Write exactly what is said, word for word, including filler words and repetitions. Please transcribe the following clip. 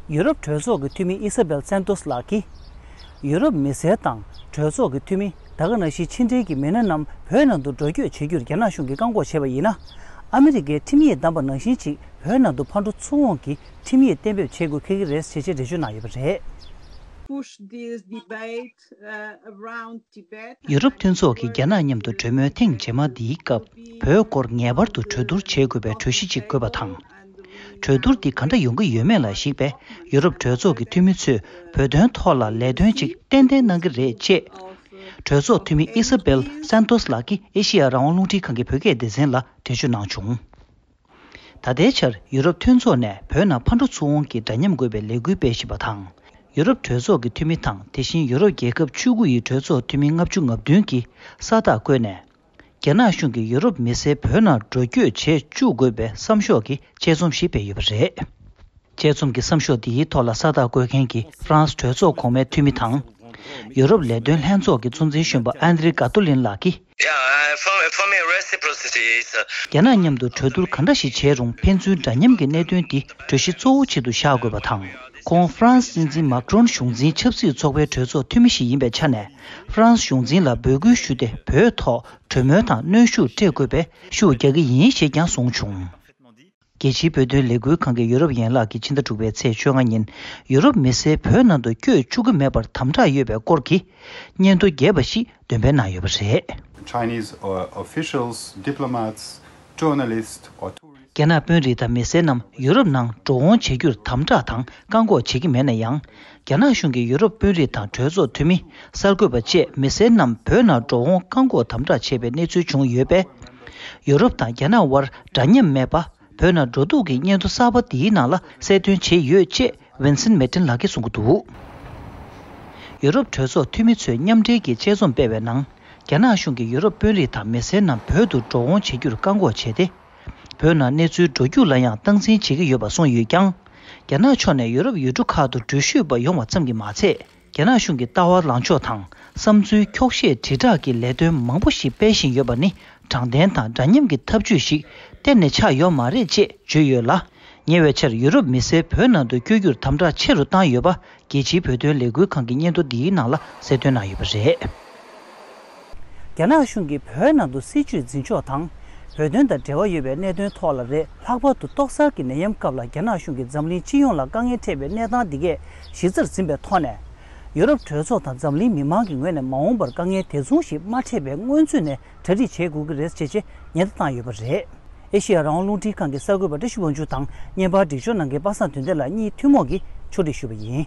ཡུ་རོབ་གྲོས་ཚོགས་ཀྱི་འཐུས་མི་ཨི་ས་བེལ་སན་ཏོས་ལགས་ཀྱིས། ཡུ་རོབ་མི་སེར་དང་གྲོས་ཚོགས་ཀྱི་འཐུས་མི་ད་ག་ནང་བཞིན་ཕྱི་འབྲེལ་གྱི་མི་སྣ་རྣམས་བོད་ནང་དུ་འགྲོ་སྐྱོད་བྱེད་རྒྱུར་རྒྱ་ནག་གཞུང་གིས་བཀག་འགོག་བྱས་པ་ཡིན་ན། ཨ་མི་རི་ཀའི་ཁྲིམས་ཡིག་བསྡམས་པ་ནང་བཞིན་ཅིག་བོད་ནང་དུ་ཕར་འགྲོ་ཚུར་འོང་གི་ཁྲིམས་ཡིག་གཏན་འབེབས་བྱེད་དགོས་འཁེལ་གྱི་རེད་ཅེས་འགྲེལ་བརྗོད་གནང་ཡོད་པ་རེད། Push this debate, uh, around Tibet. ཡུ་རོབ་མཐུན་ཚོགས་ཀྱིས་རྒྱ་ནག་མཉམ་དུ་གྲོས་མོལ་ཐེངས་རྗེས་མ་འདིའི་སྐབས་བོད་སྐོར་ངེས་པར་དུ་གྲོས་བསྡུར་བྱེད་དགོས་པའི་གྲོས་གཞི་ཅིག་བཀོད་པ་དང་། གྲོས་བསྡུར་འདི་ག་འདྲ་ཡོང་གི་ཡོད་མེད་ལ་གཞིགས་པའི་ཡུ་རོབ་གྲོས་ཚོགས་ཀྱི་འཐུས་མི་ཚོས་བོད་དོན་ཐོག་ལ་ལས་དོན་ཅིག་ཏན་ཏན་གནང་གི་རེད་ཅེས། གྲོས་ཚོགས་འཐུས་མི་ཨི་ས་བེལ་སན་ཏོས་ལགས་ཀྱིས་ཨེ་ཤེ་ཡ་རང་དབང་རླུང་འཕྲིན་ཁང་གི་བོད་སྐད་སྡེ་ཚན་ལ་འགྲེལ་བརྗོད་གནང་བྱུང་། ད་ལྟའི་ཆར་ཡུ་རོབ་མཐུན་ཚོགས་ནས་བོད་ནང་ཕར་འགྲོ་ཚུར་འོང་གི་འདྲ་མཉམ་དགོས་པའི་ལས་འགུལ་སྤེལ་བཞིན་པ་དང་། ཡུ་རོབ་གྲོས་ཚོགས་ཀྱི་འཐུས་མི་དང་དེ་བཞིན་ཡུ་རོབ་རྒྱལ་ཁབ་བཅུ་དགུ་ཡི་གྲོས་ཚོགས་འཐུས་མི་ལྔ་བཅུ་ང་བདུན་གྱིས་ས་རྟགས་བཀོད་ནས། རྒྱ་ནག་གཞུང་གིས་ཡུ་རོབ་མི་སེར་བོད་ནང་འགྲོ་སྐྱོད་བྱེད་བཅུག་དགོས་པའི་བསམ་ཤོག་གི་དཔྱད་རྩོམ་ཞིག་སྤེལ་ཡོད་པ་རེད། དཔྱད་རྩོམ་གྱི་བསམ་ཤོག་འདིའི་ཐོག་ལ་ས་རྟགས་བཀོད་མཁན་གྱི་ཧྥ་རན་སི་གྲོས་ཚོགས་གོང་མའི་འཐུས་མི་དང་། ཡུ་རོབ་ལས་དོན་ལྷན་ཚོགས་ཀྱི་གཙོ་འཛིན་གཞོན་པ་ཨན་དྲེ་ག་ཏོ་ལིན་ལགས་ཀྱིས། Yeah, uh, for, for me, reciprocity is, uh, རྒྱ་ནག་མཉམ་དུ་གྲོས་བསྡུར་ག་འདྲ་ཞིག་བྱས་རུང་ཕན་ཚུན་འདྲ་མཉམ་གྱི་གནད་དོན་འདི་གྲོས་གཞི་གཙོ་བོ་ཆེད་དུ་བཞག་དགོས་པ་དང་། ཁོང་ཧྥ་རན་སི་སྲིད་འཛིན་མཱ་ཀྲོན་གཞུང་འཛིན་ཆབ་སྲིད་ཚོགས་པའི་གྲོས་ཚོགས་འཐུས་མི་ཞིག་ཡིན་པའི་ཆ་ནས། ཧྥ་རན་སི་གཞུང་འཛིན་ལ་འབོད་སྐུལ་ཞུས་ཏེ་བོད་ཐོག་གྲོས་མོལ་དང་གནོན་ཤུགས་སྤྲད་དགོས་པའི་ཤུགས་རྒྱག་གི་ཡིན་ཞེས་ཀྱང་གསུངས་བྱུང་། རྒྱལ་སྤྱིའི་བོད་དོན་ལས་འགུལ་ཁང་གི་ཡུ་རོབ་ཡན་ལག་གིས་ཕྱི་ཟླ་དྲུག་པའི་ཚེས་བཅོ་ལྔ་ཉིན་ཡུ་རོབ་མི་སེར་བོད་ནང་དུ་བསྐྱོད་བཅུག་གི་མེད་པར་དམ་དྲག་ཡོད་པའི་སྐོར་གྱི་སྙན་ཐོ་རྒྱས་པ་ཞིག་འདོན་སྤེལ་གནང་ཡོད་པ་རེད། Chinese, uh, officials, diplomats, journalists, or tourists. རྒྱ་ནག་དཔོན་རིགས་དང་མི་སེར་རྣམས་ཡུ་རོབ་ནང་འགྲོ་འོང་བྱེད་རྒྱུར་དམ་དྲག་དང་བཀག་འགོག་བྱེད་ཀྱི་མེད་ན་ཡང་། རྒྱ་ནག་གཞུང་གིས་ཡུ་རོབ་དཔོན་རིགས་དང་གྲོས་ཚོགས་འཐུས་མི། གསར་འགོད་པ་བཅས་མི་སེར་རྣམས་བོད་ནང་འགྲོ་འོང་བཀག་འགོག་དམ་དྲག་བྱས་པའི་གནས་ཚུལ་བྱུང་ཡོད་པས། ཡུ་རོབ་དང་རྒྱ་ནག་དབར་འདྲ་མཉམ་མེད་པ། བོད་ནང་འགྲོ་འདུག་གི་སྙན་ཐོ་གསར་པ་འདིའི་ནང་ལ་གསལ་སྟོན་བྱས་ཡོད་ཅེས་ཝིན་སེན་མེ་ཏིན་ལགས་ཀྱིས་གསུང་གི་འདུག་ཡུ་རོབ་གྲོས་ཚོགས་འཐུས་མི་ཚོས་མཉམ་འབྲེལ་གྱིས་དཔྱད་རྩོམ་སྤེལ་བའི་ནང་། རྒྱ་ནག་གཞུང་གིས་ཡུ་རོབ་དཔོན་རིགས་དང་མི་སེར་རྣམས་བོད་དུ་འགྲོ་འོང་བྱེད་རྒྱུར་བཀག་འགོག་བྱས་ཏེ། བོད་ནང་གནས་ཚུལ་འགྲོ་རྒྱུགས་ལ་ཡང་སྟངས་འཛིན་བྱེད་ཀྱི་ཡོད་པ་གསུངས་ཡོད་ཀྱང་། རྒྱ་ནག་ཕྱོགས་ནས་ཡུ་རོབ་ཡུལ་གྲུ་ཁག་ཏུ་འགྲུལ་བཞུད་པ་ཡོང་བ་ཙམ་གྱིས་མ་ཚད། རྒྱ་ནག་གཞུང་གི་ལྟ་བ་ལངས་ཕྱོགས་དང་བསམ་ཚུལ་འཁྱོག་བཤད་དྲིལ་བསྒྲགས་ཀྱི་ལས་དོན་མང་པོ་ཞིག་སྤེལ་བཞིན་ཡོད་པ་ནི་དྲང་བདེན་དང་འདྲ་མཉམ་གྱི་ཐབས་ཇུས་ཤིག་གཏན་ནས་ཆགས་ཡོད་མ་རེད་ཅེས་བརྗོད་ཡོད་ལ། ཉེ་བའི་ཆར་ཡུ་རོབ་མི་སེར་བོད་ནང་དུ་བསྐྱོད་རྒྱུར་དམ་དྲག་ཆེ་རུ་བཏང་ཡོད་པ། རྒྱལ་སྤྱིའི་བོད་དོན་ལས་འགུལ་ཁང་གི་སྙན་ཐོ་འདིའི་ནང་ལ་གསལ་སྟོན་གནང་ཡོད་པ་རེད། རྒྱ་ནག་གཞུང་གིས་བོད་ནང་དུ་སྲིད་བྱུས་འཛིན་ཕྱོགས་དང་། བོད་དོན་དང་འབྲེལ་བ་ཡོད་པའི་གནད་དོན་ཐོག་ལ་རེད། ལྷག་པར་དུ་ཏོག་གསར་གྱི་ནད་ཡམས་སྐབས་ལ་རྒྱ་ནག་གཞུང་གིས་འཛམ་གླིང་སྤྱི་ཡོངས་ལ་དཀའ་ངལ་འཕྲད་པའི་གནས་སྟངས་འདི་གས་གཞི་རྩར་འཛིན་པའི་ཐོག་ནས། ཡུ་རོབ་གྲོས་ཚོགས་དང་འཛམ་གླིང་མི་མང་གི་ངོས་ནས་མ་འོངས་པར་དཀའ་ངལ་དེ་མཚུངས་ཤིག་མ་འཕྲད་པའི་སྔོན་ཚུད་ནས་གྲ་སྒྲིག་བྱེད་དགོས་ཀྱི་རེད་ཅེས་ཉེན་བརྡ་བཏང་ཡོད་པ་རེད། ཨེ་ཤེ་ཡ་རང་དབང་རླུང་འཕྲིན་ཁང་གི་གསར་འགོད་པ་བཀྲ་ཤིས་དབང་ཕྱུག་དང་བརྙན་པར་སྒྲིག་སྦྱོར་གནང་མཁན་པ་སངས་དོན་ལྡན་ལགས་གཉིས་ཐུན་མོང་གིས་ཕྱོགས་སྒྲིག་ཞུས་པ་ཡིན།